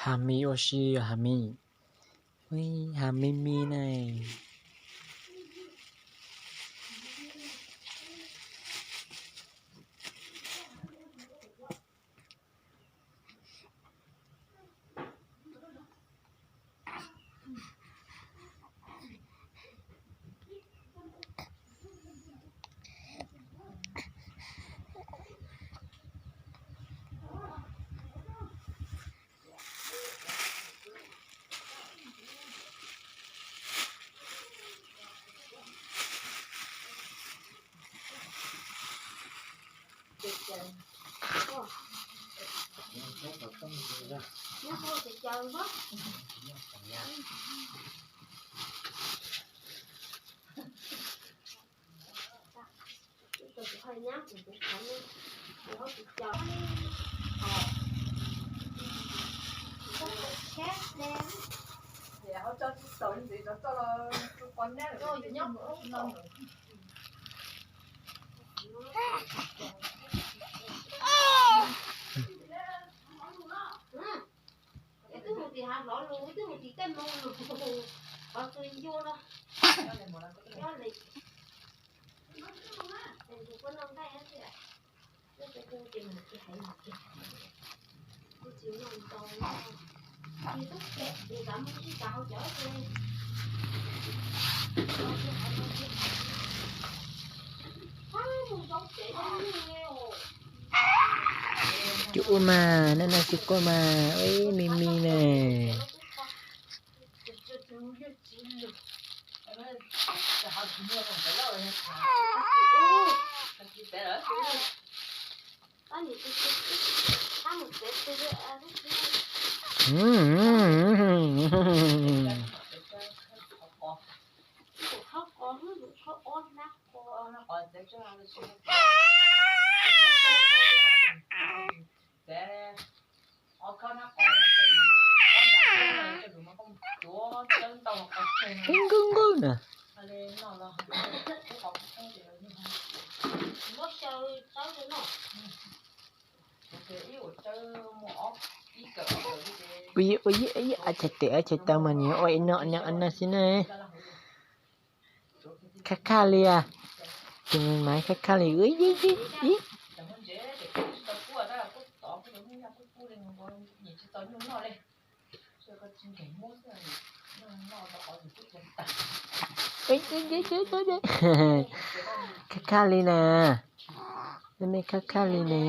Hav mis ua si, hav mis. Ui, hav mis mis na. Ib tug mus tim hav hlob lus, ib tug mus tim tej moo lus, qhov txhua yuav no. Nyob li, kuv no nqaij tias, Cua mas, naj naj cua koj mas, ib me me na. Nqwj nqwj na. Ua ib, ua ib, ua ib, ab tshais tes ab tshais taw mas nws ua ib no no no xwb na. Khaj khaj li as. Tus me mas khaj khaj li. Khaj khaj li na. Me me khaj khaj li ne.